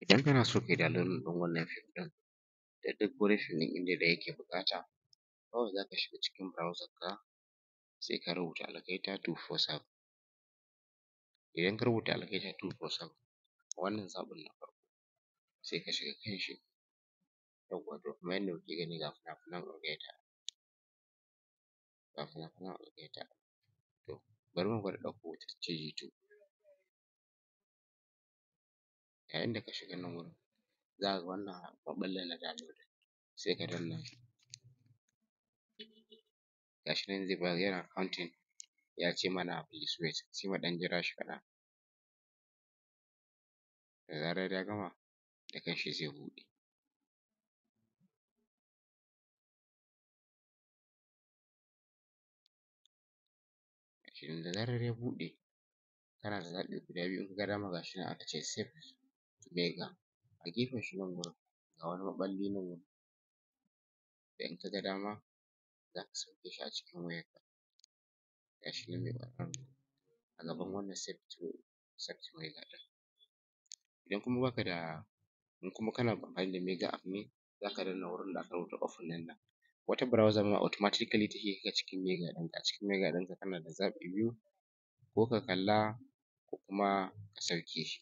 Idan kana so kai downloading ɗin wannan fim ɗin da duk wani fim ɗin Indiya da kake buƙata, kawai za ka shiga cikin browser ka, sai ka rubuta Algaita 247. Idan ka rubuta Algaita 247, wannan zaɓin na farko, sai ka shiga kan shi. Yawwa, to kamar yadda kuke gani, ga fina-finan Algaita, ga fina-finan Algaita. To, bari mu gwada ɗauko KG2. Yayin da ka shiga nan wurin, za ka ga wannan maɓallin na downloading, sai ka danna shi. Ga shi nan zai ba yana counting, ya ce mana "Please wait", sai mu ɗan jira shi kaɗan. Da zarar ya gama, da kanshi zai buɗe. Gashi nan, da zarar ya buɗe, kana da zaɓi guda biyu in ka ga dama. Ga shi nan aka ce "Save to Mega". A gefen shi nan wurin ga wani maɓalli nan wurin da in ka ga dama za ka sauke shi a cikin wayarka. Ga shi nan mai a gaban wannan save to Mega ɗin. Idan kuma baka da, in kuma kana amfani da Mega app ne, za ka danna wurin da aka rubuta "Open" ɗin nan. Wata browser ma automatically take kai ka cikin Mega ɗinka. A cikin Mega ɗinka kana da zaɓi biyu: ko ka kalla ko kuma ka sauke shi.